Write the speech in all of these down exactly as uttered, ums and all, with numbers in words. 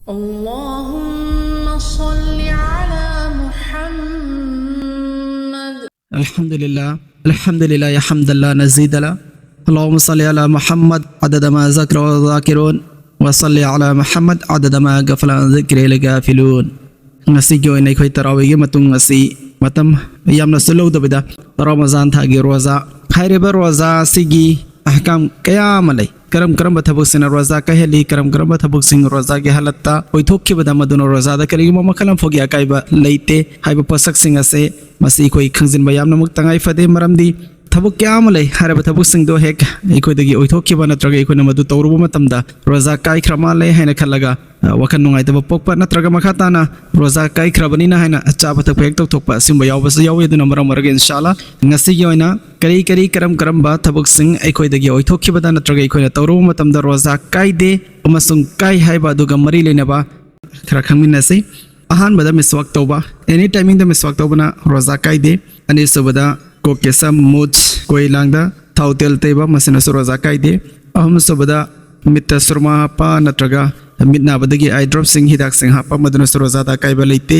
اللهم صل على محمد. الحمد لله. الحمد لله حمدا لا مزيد له. اللهم صل على محمد عدد ما ذكر الذاكرون، وصل على محمد عدد ما غفل عن ذكره الغافلون. ꯉꯁꯤꯒꯤ ꯑꯣꯏꯅ ꯑꯩꯈꯣꯏ ꯇꯔꯥꯋꯤꯒꯤ ꯃꯇꯨꯡ ꯑꯁꯤ ꯃꯇꯝ ꯌꯥꯝꯅꯁꯨ ꯂꯧꯗꯕꯤꯗ ꯔꯃꯖꯥꯟ ꯊꯥꯒꯤ ꯔꯣꯖꯥ ꯍꯥꯏꯔꯤꯕ ꯔꯣꯖꯥ ꯑꯁꯤꯒꯤ ꯑꯍꯀꯥꯝ ꯀꯌꯥ ꯑꯃ ꯂꯩ꯫ ꯀꯔꯝ ꯀꯔꯝꯕ ꯊꯕꯛꯁꯤꯡꯅ ꯔꯣꯖꯥ ꯀꯥꯏꯍꯜꯂꯤ, ꯀꯔꯝ ꯀꯔꯝꯕ ꯊꯕꯛꯁꯤꯡ ꯔꯣꯖꯥꯒꯤ ꯍꯥꯂꯠꯇ ꯑꯣꯏꯊꯣꯛꯈꯤꯕꯗ ꯃꯗꯨꯅ ꯔꯣꯖꯥꯗ ꯀꯔꯤꯒꯨꯝꯕ ꯃꯈꯜ ꯑꯃ ꯐꯥꯎꯒꯤ ꯑꯀꯥꯏꯕ ꯂꯩꯇꯦ ꯍꯥꯏꯕ ꯄꯣꯠꯁꯛꯁꯤꯡ ꯑꯁꯦ ꯃꯁꯤ ꯑꯩꯈꯣꯏ ꯈꯪꯖꯤꯟꯕ ꯌꯥꯝꯅꯃꯛ ꯇꯉꯥꯏ ꯐꯗꯦ꯫ ꯃꯔꯝꯗꯤ ꯊꯕꯛ ꯀꯌꯥ ꯑꯃ ꯂꯩ꯫ ꯍꯥꯏꯔꯤꯕ ꯊꯕꯛꯁꯤꯡꯗꯣ ꯍꯦꯛ ꯑꯩꯈꯣꯏꯗꯒꯤ ꯑꯣꯏꯊꯣꯛꯈꯤꯕ ꯅꯠꯇ꯭ꯔꯒ ꯑꯩꯈꯣꯏꯅ ꯃꯗꯨ ꯇꯧꯔꯨꯕ ꯃꯇꯝꯗ ꯔꯣꯖꯥ ꯀꯥꯏꯈ꯭ꯔ ꯃꯥꯜꯂꯦ ꯍꯥꯏꯅ ꯈꯜꯂꯒ, ꯑ, ꯋꯥꯈꯜ ꯅꯨꯡꯉꯥꯏꯇꯕ ꯄꯣꯛꯄ ꯅꯠꯇ꯭ꯔꯒ ꯃꯈꯥ ꯇꯥꯅ ꯔꯣꯖꯥ ꯀꯥꯏꯈ꯭ꯔꯕꯅꯤꯅ ꯍꯥꯏꯅ ꯆꯥꯕ ꯊꯛꯄ ꯍꯦꯛ ꯇꯧꯊꯣꯛꯄ ꯑꯁꯤꯒꯨꯝꯕ ꯌꯥꯎꯕꯁꯨ ꯌꯥꯎꯏ꯫ ꯑꯗꯨꯅ ꯃꯔꯝ ꯑꯣꯏꯔꯒ ꯏꯟꯁꯥ ꯑꯜꯂꯥ ꯉꯁꯤꯒꯤ ꯑꯣꯏꯅ ꯀꯔꯤ ꯀꯔꯤ ꯀꯔꯝ ꯀꯔꯝꯕ ꯊꯕꯛꯁꯤꯡ ꯑꯩꯈꯣꯏꯗꯒꯤ ꯑꯣꯏꯊꯣꯛꯈꯤꯕꯗ ꯅꯠꯇ꯭ꯔꯒ ꯑꯩꯈꯣꯏꯅ ꯇꯧꯔꯨꯕ ꯃꯇꯝꯗ ꯔꯣꯖꯥ ꯀꯥꯏꯗꯦ ꯑꯃꯁꯨꯡ ꯀꯥꯏ ꯍꯥꯏꯕ ꯑꯗꯨꯒ ꯃꯔꯤ ꯂꯩꯅꯕ ꯈꯔ ꯈꯪꯃꯤꯟꯅꯁꯤ꯫ ꯑꯍꯥꯟꯕꯗ ꯃꯤꯁꯋꯥꯛ ꯇꯧꯕ, ꯑꯦꯅꯤ ꯇꯥꯏꯃꯤꯡꯗ ꯃꯤꯁꯋꯥꯛ ꯇꯧꯕꯅ ꯔꯣꯖꯥ ꯀꯥꯏꯗꯦ꯫ ꯑꯅꯤꯁꯨꯕꯗ ꯀꯣꯛ ꯀꯦꯁꯝ, ꯃꯨꯖ, ꯀꯣꯏ ꯂꯥꯡꯗ ꯊꯥꯎ ꯇꯦꯜ ꯇꯩꯕ, ꯃꯁꯤꯅꯁꯨ ꯔꯣꯖꯥ ꯀꯥꯏꯗꯦ꯫ ꯑꯍꯨꯝꯁꯨꯕꯗ ꯃꯤꯠꯇ ꯁꯨꯔꯃꯥ ꯍꯥꯞꯄ ꯅꯠꯇ꯭ꯔꯒ ꯃꯤꯠ ꯅꯥꯕꯗꯒꯤ ꯑꯥꯏ ꯗ꯭ꯔꯣꯞꯁꯤꯡ, ꯍꯤꯗꯥꯛꯁꯤꯡ ꯍꯥꯞꯄ, ꯃꯗꯨꯅꯁꯨ ꯔꯣꯖꯥꯗ ꯑꯀꯥꯏꯕ ꯂꯩꯇꯦ꯫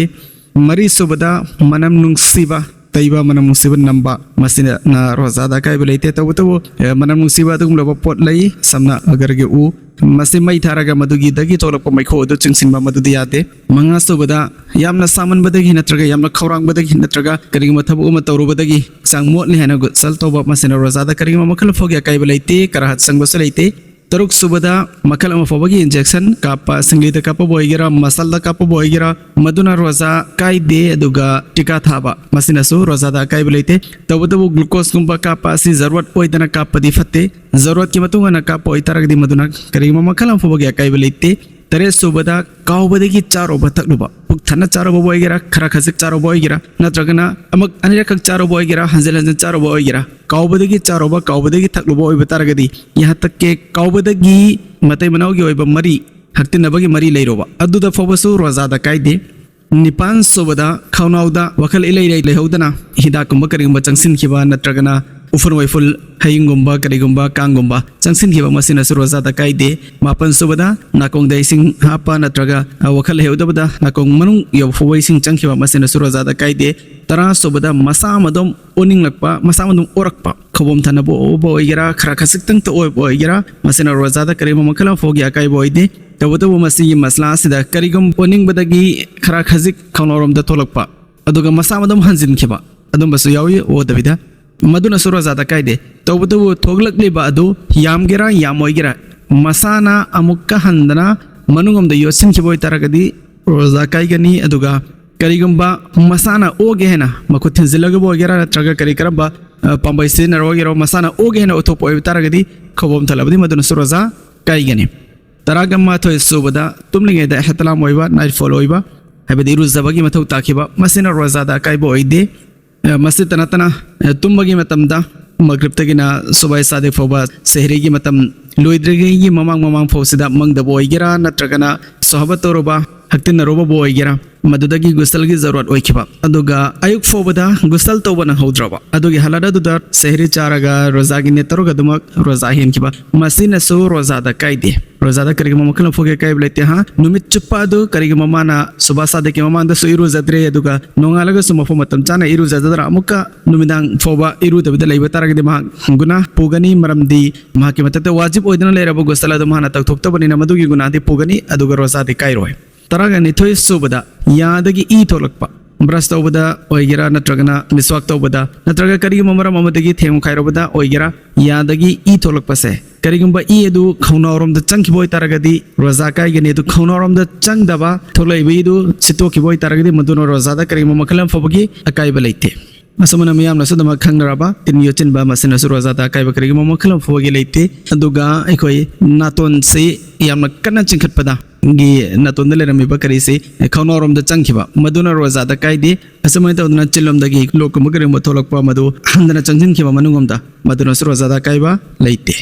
ꯃꯔꯤꯁꯨꯕꯗ ꯃꯅꯝ ꯅꯨꯡꯁꯤꯕ ꯇꯩꯕ, ꯃꯅꯝ ꯅꯨꯡꯁꯤꯕ ꯅꯝꯕ, ꯃꯁꯤꯅ ꯔꯣꯖꯥꯗ ꯑꯀꯥꯏꯕ ꯂꯩꯇꯦ꯫ ꯇꯧꯕꯇꯕꯨ, ꯑꯦ, ꯃꯅꯝ ꯅꯨꯡꯁꯤꯕ ꯑꯗꯨꯒꯨꯝꯂꯕ ꯄꯣꯠ ꯂꯩ, ꯁꯝꯅ ꯑꯒꯔꯒꯤ ꯎ, ꯃꯁꯤ ꯃꯩ ꯊꯥꯔꯒ ꯃꯗꯨꯒꯤꯗꯒꯤ ꯊꯣꯛꯂꯛꯄ ꯃꯩꯈꯨ ꯑꯗꯨ ꯆꯤꯡꯁꯤꯟꯕ, ꯃꯗꯨꯗꯤ ꯌꯥꯗꯦ꯫ ꯃꯉꯥꯁꯨꯕꯗ ꯌꯥꯝꯅ ꯁꯥꯃꯟꯕꯗꯒꯤ ꯅꯠꯇ꯭ꯔꯒ ꯌꯥꯝꯅ ꯈꯧꯔꯥꯡꯕꯗꯒꯤ ꯅꯠꯇ꯭ꯔꯒ ꯀꯔꯤꯒꯨꯝꯕ ꯊꯕꯛ ꯑꯃ ꯇꯧꯔꯨꯕꯗꯒꯤ ꯍꯛꯆꯥꯡ ꯃꯣꯠꯂꯤ ꯍꯥꯏꯅ ꯒꯨꯁꯜ ꯇꯧꯕ, ꯃꯁꯤꯅ ꯔꯣꯖꯥꯗ ꯀꯔꯤꯒꯨꯝꯕ ꯃꯈꯜ ꯐꯥꯎꯒꯤ ꯑꯀꯥꯏꯕ ꯂꯩꯇꯦ, ꯀꯔꯥꯍꯠ ꯆꯪꯕꯁꯨ ꯂꯩꯇꯦ꯫ ꯇꯔꯨꯛ ꯁꯨꯕꯗ ꯃꯈꯜ ꯑꯃ ꯐꯥꯎꯕꯒꯤ ꯏꯟꯖꯦꯛꯁꯟ ꯀꯥꯞꯄ, ꯁꯤꯡꯂꯤꯗ ꯀꯥꯞꯄꯕꯨ ꯑꯣꯏꯒꯦꯔꯥ, ꯃꯁꯜꯗ ꯀꯥꯞꯄꯕꯨ ꯑꯣꯏꯒꯦꯔꯥ, ꯃꯗꯨꯅ ꯔꯣꯖꯥ ꯀꯥꯏꯗꯦ꯫ ꯑꯗꯨꯒ ꯇꯤꯀꯥ ꯊꯥꯕ, ꯃꯁꯤꯅꯁꯨ ꯔꯣꯖꯥꯗ ꯑꯀꯥꯏꯕ ꯂꯩꯇꯦ꯫ ꯇꯧꯕꯇꯕꯨ ꯒ꯭ꯂꯨꯀꯣꯁꯀꯨꯝꯕ ꯀꯥꯞꯄ ꯑꯁꯤ ꯖꯔꯨꯔꯠ ꯑꯣꯏꯗꯅ ꯀꯥꯞꯄꯗꯤ ꯐꯠꯇꯦ꯫ ꯖꯔꯨꯔꯠꯀꯤ ꯃꯇꯨꯡ ꯏꯟꯅ ꯀꯥꯞꯄ ꯑꯣꯏꯇꯥꯔꯒꯗꯤ ꯃꯗꯨꯅ ꯀꯔꯤꯒꯨꯝꯕ ꯃꯈꯜ ꯑꯃ ꯐꯥꯎꯕꯒꯤ ꯑꯀꯥꯏꯕ ꯂꯩꯇꯦ꯫ ꯇꯔꯦꯠ ꯁꯨꯕꯗ ꯀꯥꯎꯕꯗꯒꯤ ꯆꯥꯔꯨꯕ ꯊꯛꯂꯨꯕ, ꯄꯨꯛ ꯊꯟꯅ ꯆꯥꯔꯨꯕꯕꯨ ꯑꯣꯏꯒꯦꯔꯥ, ꯈꯔ ꯈꯖꯤꯛ ꯆꯥꯔꯨꯕ ꯑꯣꯏꯒꯦꯔꯥ, ꯅꯠꯇ꯭ꯔꯒꯅ ꯑꯃꯨꯛ ꯑꯅꯤꯔꯛꯈꯛ ꯆꯥꯔꯨꯕ ꯑꯣꯏꯒꯦꯔꯥ, ꯍꯟꯖꯤꯟ ꯍꯟꯖꯤꯟ ꯆꯥꯔꯨꯕ ꯑꯣꯏꯒꯦꯔꯥ, ꯀꯥꯎꯕꯗꯒꯤ ꯆꯥꯔꯨꯕ, ꯀꯥꯎꯕꯗꯒꯤ ꯊꯛꯂꯨꯕ ꯑꯣꯏꯕ ꯇꯥꯔꯒꯗꯤ, ꯌꯥꯍꯟ ꯇꯛꯀꯦ ꯀꯥꯎꯕꯗꯒꯤ ꯃꯇꯩ ꯃꯅꯥꯎꯒꯤ ꯑꯣꯏꯕ ꯃꯔꯤ, ꯍꯛꯇꯤꯟꯅꯕꯒꯤ ꯃꯔꯤ ꯂꯩꯔꯨꯕ, ꯑꯗꯨꯗ ꯐꯥꯎꯕꯁꯨ ꯔꯣꯖꯥꯗ ꯀꯥꯏꯗꯦ꯫ ꯅꯤꯄꯥꯟ ꯁꯨꯕꯗ ꯈꯧꯅꯥꯎꯗ ꯋꯥꯈꯜ ꯏꯂꯩ ꯂꯩ ꯂꯩꯍꯧꯗꯅ ꯍꯤꯗꯥꯛꯀꯨꯝꯕ ꯀꯔꯤꯒꯨꯝꯕ ꯆꯪꯁꯤꯟꯈꯤꯕ ꯅꯠꯇ꯭ꯔꯒꯅ ꯎꯐꯨꯟ ꯋꯥꯏꯐꯨꯜ, ꯍꯌꯤꯡꯒꯨꯝꯕ, ꯀꯔꯤꯒꯨꯝꯕ, ꯀꯥꯡꯒꯨꯝꯕ ꯆꯪꯁꯤꯟꯈꯤꯕ, ꯃꯁꯤꯅꯁꯨ ꯔꯣꯖꯥꯗ ꯀꯥꯏꯗꯦ꯫ ꯃꯥꯄꯟ ꯁꯨꯕꯗ ꯅꯥꯀꯣꯡꯗ ꯏꯁꯤꯡ ꯍꯥꯞꯄ ꯅꯠꯇ꯭ꯔꯒ, ꯑ, ꯋꯥꯈꯜ ꯍꯦꯛ ꯎꯗꯕꯗ ꯅꯥꯀꯣꯡ ꯃꯅꯨꯡ ꯌꯧꯕ ꯐꯥꯎꯕ ꯏꯁꯤꯡ ꯆꯪꯈꯤꯕ, ꯃꯁꯤꯅꯁꯨ ꯔꯣꯖꯥꯗ ꯀꯥꯏꯗꯦ꯫ ꯇꯔꯥ ꯁꯨꯕꯗ ꯃꯁꯥ ꯃꯗꯣꯝ ꯑꯣꯅꯤꯡꯂꯛꯄ, ꯃꯁꯥ ꯃꯗꯣꯝ ꯑꯣꯔꯛꯄ, ꯈꯧꯕꯣꯝ ꯊꯅꯕ ꯑꯣꯕ ꯑꯣꯏꯒꯦꯔꯥ, ꯈꯔ ꯈꯖꯤꯛꯇꯪꯇ ꯑꯣꯏꯕ ꯑꯣꯏꯒꯦꯔꯥ, ꯃꯁꯤꯅ ꯔꯣꯖꯥꯗ ꯀꯔꯤꯒꯨꯝꯕ ꯃꯈꯜ ꯑꯃ ꯐꯥꯎꯒꯤ ꯑꯀꯥꯏꯕ ꯑꯣꯏꯗꯦ꯫ ꯇꯧꯕꯇꯕꯨ ꯃꯁꯤꯒꯤ ꯃꯁꯂꯥ ꯑꯁꯤꯗ ꯀꯔꯤꯒꯨꯝꯕ ꯑꯣꯅꯤꯡꯕꯗꯒꯤ ꯈꯔ ꯈꯖꯤꯛ ꯈꯧꯅꯥꯎꯔꯣꯝꯗ ꯊꯣꯛꯂꯛꯄ, ꯑꯗꯨꯒ ꯃꯁꯥ ꯃꯗꯣꯝ ꯍꯟꯖꯤꯟꯈꯤꯕ, ꯑꯗꯨꯝꯕꯁꯨ ꯌꯥꯎꯏ ꯑꯣꯗꯕꯤꯗ, ꯃꯗꯨꯅꯁꯨ ꯔꯣꯖꯥꯗ ꯀꯥꯏꯗꯦ꯫ ꯇꯧꯕꯇꯕꯨ ꯊꯣꯛꯂꯛꯂꯤꯕ ꯑꯗꯨ ꯌꯥꯝꯒꯦꯔꯥ ꯌꯥꯝꯃꯣꯏꯒꯦꯔꯥ, ꯃꯁꯥꯅ ꯑꯃꯨꯛꯀ ꯍꯟꯗꯅ ꯃꯅꯨꯡꯂꯣꯝꯗ ꯌꯣꯠꯁꯤꯟꯈꯤꯕ ꯑꯣꯏꯇꯥꯔꯒꯗꯤ ꯔꯣꯖꯥ ꯀꯥꯏꯒꯅꯤ꯫ ꯑꯗꯨꯒ ꯀꯔꯤꯒꯨꯝꯕ ꯃꯁꯥꯅ ꯑꯣꯒꯦ ꯍꯥꯏꯅ ꯃꯈꯨꯠ ꯊꯤꯟꯖꯤꯜꯂꯒꯕꯨ ꯑꯣꯏꯒꯦꯔꯥ ꯅꯠꯇ꯭ꯔꯒ ꯀꯔꯤ ꯀꯔꯝꯕ, ꯑ, ꯄꯥꯝꯕꯩ ꯁꯤꯖꯤꯟꯅꯔꯒ ꯑꯣꯏꯒꯦꯔꯣ, ꯃꯁꯥꯅ ꯑꯣꯒꯦ ꯍꯥꯏꯅ ꯎꯠꯊꯣꯛꯄ ꯑꯣꯏꯕ ꯇꯥꯔꯒꯗꯤ ꯈꯧꯕꯣꯝ ꯊꯜꯂꯕꯗꯤ ꯃꯗꯨꯅꯁꯨ ꯔꯣꯖꯥ ꯀꯥꯏꯒꯅꯤ꯫ ꯇꯔꯥꯒ ꯃꯥꯊꯣꯏ ꯁꯨꯕꯗ ꯇꯨꯝꯂꯤꯉꯩꯗ ꯑꯦꯍꯇꯤꯂꯥꯝ ꯑꯣꯏꯕ, ꯅꯥꯏꯠ ꯐꯣꯜ ꯑꯣꯏꯕ, ꯍꯥꯏꯕꯗꯤ ꯏꯔꯨꯖꯕꯒꯤ ꯃꯊꯧ ꯇꯥꯈꯤꯕ, ꯃꯁꯤꯅ ꯔꯣꯖꯥꯗ ꯑꯀꯥꯏꯕ ꯑꯣꯏꯗꯦ꯫ ꯑ, ꯃꯁꯤꯇ ꯅꯠꯇꯅ, ꯑ, ꯇꯨꯝꯕꯒꯤ ꯃꯇꯝꯗ ꯃꯒ꯭ꯔꯤꯕꯇꯒꯤꯅ ꯁꯨꯕꯥꯏ ꯁꯥꯗꯤꯛ ꯐꯥꯎꯕ, ꯁꯦꯍꯔꯤꯒꯤ ꯃꯇꯝ ꯂꯣꯏꯗ꯭ꯔꯤꯉꯩꯒꯤ ꯃꯃꯥꯡ ꯃꯃꯥꯡ ꯐꯥꯎꯁꯤꯗ ꯃꯪꯗꯕ ꯑꯣꯏꯒꯦꯔꯥ ꯅꯠꯇ꯭ꯔꯒꯅ ꯁꯣꯍꯕꯠ ꯇꯧꯔꯨꯕ, ꯍꯛꯇꯤꯟꯅꯔꯨꯕꯕꯨ ꯑꯣꯏꯒꯦꯔꯥ, ꯃꯗꯨꯗꯒꯤ ꯒꯨꯁꯜꯒꯤ ꯖꯔꯨꯔꯠ ꯑꯣꯏꯈꯤꯕ, ꯑꯗꯨꯒ ꯑꯌꯨꯛ ꯐꯥꯎꯕꯗ ꯒꯨꯁꯜ ꯇꯧꯕ ꯅꯪꯍꯧꯗ꯭ꯔꯕ, ꯑꯗꯨꯒꯤ ꯍꯥꯂꯠ ꯑꯗꯨꯗ ꯁꯦꯍꯔꯤ ꯆꯥꯔꯒ ꯔꯣꯖꯥꯒꯤ ꯅꯤꯌꯠ ꯇꯧꯔꯒ ꯑꯗꯨꯃꯛ ꯔꯣꯖꯥ ꯍꯦꯟꯈꯤꯕ, ꯃꯁꯤꯅꯁꯨ ꯔꯣꯖꯥꯗ ꯀꯥꯏꯗꯦ꯫ ꯔꯣꯖꯥꯗ ꯀꯔꯤꯒꯨꯝꯕ ꯃꯈꯜ ꯑꯃ ꯐꯥꯎꯒꯤ ꯑꯀꯥꯏꯕ ꯂꯩꯇꯦ꯫ ꯍꯥ, ꯅꯨꯃꯤꯠ ꯆꯨꯞꯄ ꯑꯗꯨ ꯀꯔꯤꯒꯨꯝꯕ ꯃꯥꯅ ꯁꯨꯕꯥ ꯁꯥꯗꯤꯛꯀꯤ ꯃꯃꯥꯡꯗꯁꯨ ꯏꯔꯨꯖꯗ꯭ꯔꯦ, ꯑꯗꯨꯒ ꯅꯣꯡꯉꯥꯜꯂꯒꯁꯨ ꯃꯐꯝ ꯃꯇꯝ ꯆꯥꯅ ꯏꯔꯨꯖꯗꯗꯅ ꯑꯃꯨꯛꯀ ꯅꯨꯃꯤꯗꯥꯡ ꯐꯥꯎꯕ ꯏꯔꯨꯗꯕꯤꯗ ꯂꯩꯕ ꯇꯥꯔꯒꯗꯤ ꯃꯍꯥꯛ ꯒꯨꯅꯥ ꯄꯨꯒꯅꯤ, ꯃꯔꯝꯗꯤ ꯃꯍꯥꯛꯀꯤ ꯃꯊꯛꯇ ꯋꯥꯖꯤꯕ ꯑꯣꯏꯗꯨꯅ ꯂꯩꯔꯕ ꯒꯨꯁꯜ ꯑꯗꯨ ꯃꯍꯥꯛꯅ ꯇꯧꯊꯣꯛꯇꯕꯅꯤꯅ ꯃꯗꯨꯒꯤ ꯒꯨꯅꯥꯗꯤ ꯄꯨꯒꯅꯤ, ꯑꯗꯨꯒ ꯔꯣꯖꯥꯗꯤ ꯀꯥꯏꯔꯣꯏ꯫ ꯇꯔꯥꯒ ꯅꯤꯊꯣꯏ ꯁꯨꯕꯗ ꯌꯥꯗꯒꯤ ꯏ ꯊꯣꯛꯂꯛꯄ, ꯕ꯭ꯔꯁ ꯇꯧꯕꯗ ꯑꯣꯏꯒꯦꯔꯥ ꯅꯠꯇ꯭ꯔꯒꯅ ꯃꯤꯁꯋꯥꯛ ꯇꯧꯕꯗ ꯅꯠꯇ꯭ꯔꯒ ꯀꯔꯤꯒꯨꯝꯕ ꯃꯔꯝ ꯑꯃꯗꯒꯤ ꯊꯦꯡ ꯈꯥꯏꯔꯨꯕꯗ ꯑꯣꯏꯒꯦꯔꯥ, ꯌꯥꯗꯒꯤ ꯏ ꯊꯣꯛꯂꯛꯄꯁꯦ, ꯀꯔꯤꯒꯨꯝꯕ ꯏ ꯑꯗꯨ ꯈꯧꯅꯥꯎꯔꯣꯝꯗ ꯆꯪꯈꯤꯕ ꯑꯣꯏꯇꯥꯔꯒꯗꯤ ꯔꯣꯖꯥ ꯀꯥꯏꯒꯅꯤ꯫ ꯑꯗꯨ ꯈꯧꯅꯥꯎꯔꯣꯝꯗ ꯆꯪꯗꯕ, ꯊꯣꯛꯂꯛꯏꯕ ꯏꯗꯨ ꯁꯤꯠꯇꯣꯛꯈꯤꯕ ꯑꯣꯏꯇꯥꯔꯒꯗꯤ ꯃꯗꯨꯅ ꯔꯣꯖꯥꯗ ꯀꯔꯤꯒꯨꯝꯕ ꯃꯈꯜ ꯑꯃ ꯐꯥꯎꯕꯒꯤ ꯑꯀꯥꯏꯕ ꯂꯩꯇꯦ꯫ ꯑꯁꯨꯝꯅ ꯃꯤꯌꯥꯝꯅꯁꯨ ꯑꯗꯨꯃꯛ ꯈꯪꯅꯔꯕ ꯇꯤꯟ ꯌꯣꯠꯁꯤꯟꯕ, ꯃꯁꯤꯅꯁꯨ ꯔꯣꯖꯥꯗ ꯑꯀꯥꯏꯕ ꯀꯔꯤꯒꯨꯝꯕ ꯃꯈꯜ ꯑꯃ ꯐꯥꯎꯕꯒꯤ ꯂꯩꯇꯦ꯫ ꯑꯗꯨꯒ ꯑꯩꯈꯣꯏ ꯅꯥꯇꯣꯟꯁꯤ ꯌꯥꯝꯅ ꯀꯟꯅ ꯆꯤꯡꯈꯠꯄꯗ ꯒꯤ ꯅꯥꯇꯣꯟꯗ ꯂꯩꯔꯝꯃꯤꯕ ꯀꯔꯤꯁꯤ ꯈꯧꯅꯥꯎꯔꯣꯝꯗ ꯆꯪꯈꯤꯕ, ꯃꯗꯨꯅ ꯔꯣꯖꯥꯗ ꯀꯥꯏꯗꯦ꯫ ꯑꯁꯨꯃꯥꯏꯅ ꯇꯧꯗꯅ ꯆꯤꯟꯂꯣꯝꯗꯒꯤ ꯂꯣꯛꯀꯨꯝꯕ ꯀꯔꯤꯒꯨꯝꯕ ꯊꯣꯛꯂꯛꯄ, ꯃꯗꯨ ꯍꯟꯗꯅ ꯆꯪꯁꯤꯟꯈꯤꯕ ꯃꯅꯨꯡꯂꯣꯝꯗ, ꯃꯗꯨꯅꯁꯨ ꯔꯣꯖꯥꯗ ꯑꯀꯥꯏꯕ ꯂꯩꯇꯦ꯫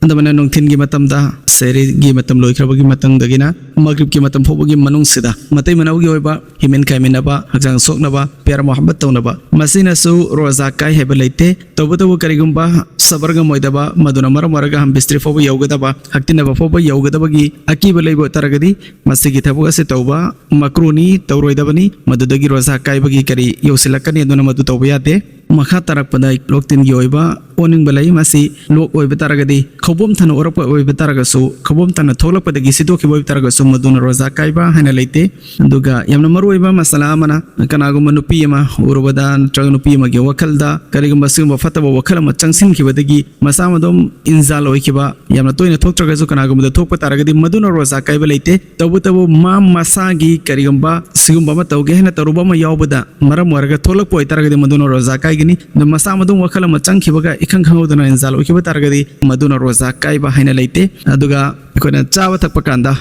ꯑꯗꯨꯃꯥꯏꯅ ꯅꯨꯡꯊꯤꯟꯒꯤ ꯃꯇꯝꯗ, ꯁꯦꯍꯔꯤꯒꯤ ꯃꯇꯝ ꯂꯣꯏꯈ꯭ꯔꯕꯒꯤ ꯃꯇꯨꯡꯗꯒꯤꯅ ꯃꯒ꯭ꯔꯤꯕꯀꯤ ꯃꯇꯝ ꯐꯥꯎꯕꯒꯤ ꯃꯅꯨꯡꯁꯤꯗ ꯃꯇꯩ ꯃꯅꯥꯎꯒꯤ ꯑꯣꯏꯕ ꯍꯤꯃꯦꯟ ꯈꯥꯏꯃꯤꯟꯅꯕ, ꯍꯛꯆꯥꯡ ꯁꯣꯛꯅꯕ, ꯄ꯭ꯌꯥꯔ ꯃꯣꯍꯕꯠ ꯇꯧꯅꯕ, ꯃꯁꯤꯅꯁꯨ ꯔꯣꯖꯥ ꯀꯥꯏ ꯍꯥꯏꯕ ꯂꯩꯇꯦ꯫ ꯇꯧꯕꯇꯕꯨ ꯀꯔꯤꯒꯨꯝꯕ ꯁꯕꯔ ꯉꯝꯃꯣꯏꯗꯕ, ꯃꯗꯨꯅ ꯃꯔꯝ ꯑꯣꯏꯔꯒ ꯍꯝ ꯕꯤꯁꯇ꯭ꯔꯤ ꯐꯥꯎꯕ ꯌꯧꯒꯗꯕ, ꯍꯛꯇꯤꯟꯅꯕ ꯐꯥꯎꯕ ꯌꯧꯒꯗꯕꯒꯤ ꯑꯀꯤꯕ ꯂꯩꯕ ꯑꯣꯏꯇꯥꯔꯒꯗꯤ ꯃꯁꯤꯒꯤ ꯊꯕꯛ ꯑꯁꯤ ꯇꯧꯕ ꯃꯀ꯭ꯔꯨꯅꯤ, ꯇꯧꯔꯣꯏꯗꯕꯅꯤ꯫ ꯃꯗꯨꯗꯒꯤ ꯔꯣꯖꯥ ꯀꯥꯏꯕꯒꯤ ꯀꯔꯤ ꯌꯧꯁꯤꯜꯂꯛꯀꯅꯤ, ꯑꯗꯨꯅ ꯃꯗꯨ ꯇꯧꯕ ꯌꯥꯗꯦ꯫ ꯃꯈꯥ ꯇꯥꯔꯛꯄꯗ ꯂꯣꯛ ꯇꯤꯟꯒꯤ ꯑꯣꯏꯕ ꯑꯣꯅꯤꯡꯕ ꯂꯩ꯫ ꯃꯁꯤ ꯂꯣꯛ ꯑꯣꯏꯕ ꯇꯥꯔꯒꯗꯤ ꯈꯧꯕꯣꯝ ꯊꯅ ꯑꯣꯔꯛꯄ ꯑꯣꯏꯕ ꯇꯥꯔꯒꯁꯨ, ꯈꯧꯕꯣꯝ ꯊꯅ ꯊꯣꯛꯂꯛꯄꯗꯒꯤ ꯁꯤꯠꯇꯣꯛꯈꯤꯕ ꯑꯣꯏꯕ ꯇꯥꯔꯒꯁꯨ ꯃꯗꯨꯅ ꯔꯣꯖꯥ ꯀꯥꯏꯕ ꯍꯥꯏꯅ ꯂꯩꯇꯦ꯫ ꯑꯗꯨꯒ ꯌꯥꯝꯅ ꯃꯔꯨ ꯑꯣꯏꯕ ꯃꯁꯥꯂꯥ ꯑꯃꯅ, ꯀꯅꯥꯒꯨꯝꯕ ꯅꯨꯄꯤ ꯑꯃ ꯎꯔꯨꯕꯗ ꯅꯠꯇ꯭ꯔꯒ ꯅꯨꯄꯤ ꯑꯃꯒꯤ ꯋꯥꯈꯜꯗ ꯀꯔꯤꯒꯨꯝꯕ ꯁꯤꯒꯨꯝꯕ ꯐꯠꯇꯕ ꯋꯥꯈꯜ ꯑꯃ ꯆꯪꯁꯤꯟꯈꯤꯕꯗꯒꯤ ꯃꯁꯥ ꯃꯗꯣꯝ ꯏꯟꯖꯥꯜ ꯑꯣꯏꯈꯤꯕ, ꯌꯥꯝꯅ ꯇꯣꯏꯅ ꯊꯣꯛꯇ꯭ꯔꯒꯁꯨ ꯀꯅꯥꯒꯨꯝꯕꯗ ꯊꯣꯛꯄ ꯇꯥꯔꯒꯗꯤ ꯃꯗꯨꯅ ꯔꯣꯖꯥ ꯀꯥꯏꯕ ꯂꯩꯇꯦ꯫ ꯇꯧꯕꯇꯕꯨ ꯃꯥ ꯃꯁꯥꯒꯤ ꯀꯔꯤꯒꯨꯝꯕ ꯁꯤꯒꯨꯝꯕ ꯑꯃ ꯇꯧꯒꯦ ꯍꯥꯏꯅ ꯇꯧꯔꯨꯕ ꯑꯃ ꯌꯥꯎꯕꯗ ꯃꯔꯝ ꯑꯣꯏꯔꯒ ꯊꯣꯛꯂꯛꯄ ꯑꯣꯏꯇꯥꯔꯒꯗꯤ ꯃꯗꯨꯅ ꯔꯣꯖꯥ ꯀꯥꯏꯒꯅꯤ꯫ ꯑꯗꯨ ꯃꯁꯥ ꯃꯗꯣꯝ ꯋꯥꯈꯜ ꯑꯃ ꯆꯪꯈꯤꯕꯒ ꯏꯈꯪ ꯈꯪꯍꯧꯗꯅ ꯏꯟꯖꯥꯜ ꯑꯣꯏꯈꯤꯕ ꯇꯥꯔꯒꯗꯤ ꯃꯗꯨꯅ ꯔꯣꯖꯥ ꯀꯥꯏꯕ ꯍꯥꯏꯅ ꯂꯩꯇꯦ꯫ ꯑꯗꯨꯒ ꯑꯩꯈꯣꯏꯅ ꯆꯥꯕ ꯊꯛꯄ ꯀꯥꯟꯗ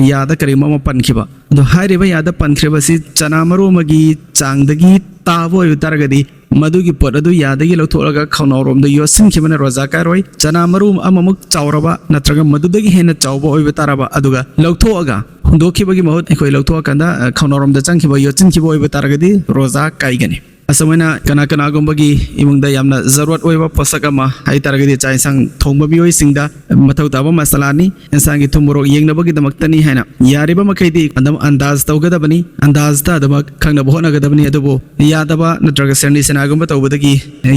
ꯌꯥꯗ ꯀꯔꯤꯒꯨꯝꯕ ꯑꯃ ꯄꯟꯈꯤꯕ, ꯑꯗꯣ ꯍꯥꯏꯔꯤꯕ ꯌꯥꯗ ꯄꯟꯈ꯭ꯔꯤꯕꯁꯤ ꯆꯅꯥ ꯃꯔꯨ ꯑꯃꯒꯤ ꯆꯥꯡꯗꯒꯤ ꯇꯥꯕ ꯑꯣꯏꯕ ꯇꯥꯔꯒꯗꯤ ꯃꯗꯨꯒꯤ ꯄꯣꯠ ꯑꯗꯨ ꯌꯥꯗꯒꯤ ꯂꯧꯊꯣꯛꯂꯒ ꯈꯧꯅꯥꯎꯔꯣꯝꯗ ꯌꯣꯠꯁꯤꯟꯈꯤꯕꯅ ꯔꯣꯖꯥ ꯀꯥꯏꯔꯣꯏ꯫ ꯆꯅꯥ ꯃꯔꯨ ꯑꯃꯃꯨꯛ ꯆꯥꯎꯔꯕ ꯅꯠꯇ꯭ꯔꯒ ꯃꯗꯨꯗꯒꯤ ꯍꯦꯟꯅ ꯆꯥꯎꯕ ꯑꯣꯏꯕ ꯇꯥꯔꯕ, ꯑꯗꯨꯒ ꯂꯧꯊꯣꯛꯑꯒ ꯍꯨꯟꯗꯣꯛꯈꯤꯕꯒꯤ ꯃꯍꯨꯠ ꯑꯩꯈꯣꯏ ꯂꯧꯊꯣꯛꯑꯀꯥꯟꯗ, ꯑ, ꯈꯧꯅꯥꯎꯔꯣꯝꯗ ꯆꯪꯈꯤꯕ, ꯌꯣꯠꯁꯤꯟꯈꯤꯕ ꯑꯣꯏꯕ ꯇꯥꯔꯒꯗꯤ ꯔꯣꯖꯥ ꯀꯥꯏꯒꯅꯤ꯫ ꯑꯁꯨꯃꯥꯏꯅ ꯀꯅꯥ ꯀꯅꯥꯒꯨꯝꯕꯒꯤ ꯏꯃꯨꯡꯗ ꯌꯥꯝꯅ ꯖꯔꯨꯔꯠ ꯑꯣꯏꯕ ꯄꯣꯠꯁꯛ ꯑꯃ ꯍꯥꯏ ꯇꯥꯔꯒꯗꯤ ꯆꯥꯛ ꯏꯟꯁꯥꯡ ꯊꯣꯡꯕ ꯃꯤꯑꯣꯏꯁꯤꯡꯗ ꯃꯊꯧ ꯇꯥꯕ ꯃꯁꯥꯂꯥꯅꯤ꯫ ꯏꯟꯁꯥꯡꯒꯤ ꯊꯨꯝ ꯃꯣꯔꯣꯛ ꯌꯦꯡꯅꯕꯒꯤꯗꯃꯛꯇꯅꯤ ꯍꯥꯏꯅ ꯌꯥꯔꯤꯕ ꯃꯈꯩꯗꯤ ꯑꯗꯨꯝ ꯑꯟꯗꯥꯖ ꯇꯧꯒꯗꯕꯅꯤ, ꯑꯟꯗꯥꯖꯇ ꯑꯗꯨꯃꯛ ꯈꯪꯅꯕ ꯍꯣꯠꯅꯒꯗꯕꯅꯤ꯫ ꯑꯗꯨꯕꯨ ꯌꯥꯗꯕ ꯅꯠꯇ꯭ꯔꯒ ꯁꯦꯔꯅꯤ ꯁꯦꯅꯥꯒꯨꯝꯕ ꯇꯧꯕꯗꯒꯤ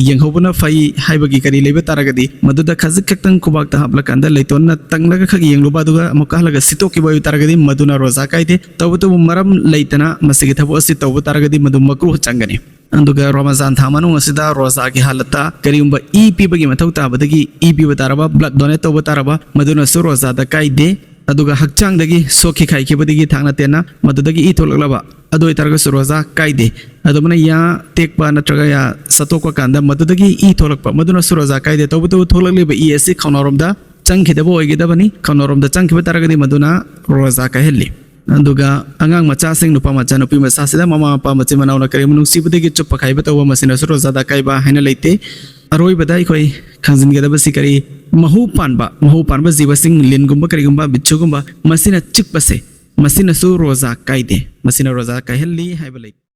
ꯌꯦꯡꯍꯧꯕꯅ ꯐꯩ ꯍꯥꯏꯕꯒꯤ ꯀꯔꯤ ꯂꯩꯕ ꯇꯥꯔꯒꯗꯤ ꯃꯗꯨꯗ ꯈꯖꯤꯛ ꯈꯛꯇꯪ ꯈꯨꯕꯥꯛꯇ ꯍꯥꯞꯂꯀꯥꯟꯗ ꯂꯩꯇꯣꯟꯅ ꯇꯪꯂꯒ ꯈꯛ ꯌꯦꯡꯂꯨꯕ, ꯑꯗꯨꯒ ꯑꯃꯨꯛꯀ ꯍꯜꯂꯒ ꯁꯤꯠꯇꯣꯛꯈꯤꯕ ꯑꯣꯏꯕ ꯇꯥꯔꯒꯗꯤ ꯃꯗꯨꯅ ꯔꯣꯖꯥ ꯀꯥꯏꯗꯦ꯫ ꯇꯧꯕꯇꯕꯨ ꯃꯔꯝ ꯂꯩꯇꯅ ꯃꯁꯤꯒꯤ ꯊꯕꯛ ꯑꯁꯤ ꯇꯧꯕ ꯇꯥꯔꯒꯗꯤ ꯃꯗꯨ ꯃꯀ꯭ꯔꯨꯍ ꯆꯪꯒꯅꯤ꯫ ꯑꯗꯨꯒ ꯔꯣꯃꯖꯥꯟ ꯊꯥ ꯃꯅꯨꯡ ꯑꯁꯤꯗ ꯔꯣꯖꯥꯒꯤ ꯍꯥꯂꯠꯇ ꯀꯔꯤꯒꯨꯝꯕ ꯏ ꯄꯤꯕꯒꯤ ꯃꯊꯧ ꯇꯥꯕꯗꯒꯤ ꯏ ꯄꯤꯕ ꯇꯥꯔꯕ, ꯕ꯭ꯂꯗ ꯗꯣꯅꯦꯠ ꯇꯧꯕ ꯇꯥꯔꯕ, ꯃꯗꯨꯅꯁꯨ ꯔꯣꯖꯥꯗ ꯀꯥꯏꯗꯦ꯫ ꯑꯗꯨꯒ ꯍꯛꯆꯥꯡꯗꯒꯤ ꯁꯣꯛꯈꯤ ꯈꯥꯏꯈꯤꯕꯗꯒꯤ ꯊꯥꯡꯅ ꯇꯦꯟꯅ ꯃꯗꯨꯗꯒꯤ ꯏ ꯊꯣꯛꯂꯛꯂꯕ, ꯑꯗꯨ ꯑꯣꯏꯇꯥꯔꯒꯁꯨ ꯔꯣꯖꯥ ꯀꯥꯏꯗꯦ꯫ ꯑꯗꯨꯃꯥꯏꯅ ꯌꯥ ꯇꯦꯛꯄ ꯅꯠꯇ꯭ꯔꯒ ꯌꯥ ꯁꯠꯇꯣꯛꯄ ꯀꯥꯟꯗ ꯃꯗꯨꯗꯒꯤ ꯏ ꯊꯣꯛꯂꯛꯄ, ꯃꯗꯨꯅꯁꯨ ꯔꯣꯖꯥ ꯀꯥꯏꯗꯦ꯫ ꯇꯧꯕꯇꯕꯨ ꯊꯣꯛꯂꯛꯂꯤꯕ ꯏ ꯑꯁꯤ ꯈꯧꯅꯥꯎꯔꯣꯝꯗ ꯆꯪꯈꯤꯗꯕ ꯑꯣꯏꯒꯗꯕꯅꯤ꯫ ꯈꯧꯅꯥꯎꯔꯣꯝꯗ ꯆꯪꯈꯤꯕ ꯇꯥꯔꯒꯗꯤ ꯃꯗꯨꯅ ꯔꯣꯖꯥ ꯀꯥꯏꯍꯜꯂꯤ꯫ ꯑꯗꯨꯒ ꯑꯉꯥꯡ ꯃꯆꯥꯁꯤꯡ, ꯅꯨꯄꯥ ꯃꯆꯥ, ꯅꯨꯄꯤ ꯃꯆꯥꯁꯤꯗ ꯃꯃꯥ ꯃꯄꯥ, ꯃꯆꯤꯟ ꯃꯅꯥꯎꯅ ꯀꯔꯤꯒꯨꯝꯕ ꯅꯨꯡꯁꯤꯕꯗꯒꯤ ꯆꯨꯞꯄ ꯈꯥꯏꯕ ꯇꯧꯕ, ꯃꯁꯤꯅꯁꯨ ꯔꯣꯖꯥꯗ ꯑꯀꯥꯏꯕ ꯍꯥꯏꯅ ꯂꯩꯇꯦ꯫ ꯑꯔꯣꯏꯕꯗ ꯑꯩꯈꯣꯏ ꯈꯪꯖꯤꯟꯒꯗꯕꯁꯤ ꯀꯔꯤ? ꯃꯍꯨ ꯄꯥꯟꯕ, ꯃꯍꯨ ꯄꯥꯟꯕ ꯖꯤꯕꯁꯤꯡ, ꯂꯤꯟꯒꯨꯝꯕ, ꯀꯔꯤꯒꯨꯝꯕ, ꯕꯤꯠꯁꯨꯒꯨꯝꯕ, ꯃꯁꯤꯅ ꯆꯤꯛꯄꯁꯦ, ꯃꯁꯤꯅꯁꯨ ꯔꯣꯖꯥ ꯀꯥꯏꯗꯦ, ꯃꯁꯤꯅ ꯔꯣꯖꯥ ꯀꯥꯏꯍꯜꯂꯤ ꯍꯥꯏꯕ ꯂꯩꯇꯦ꯫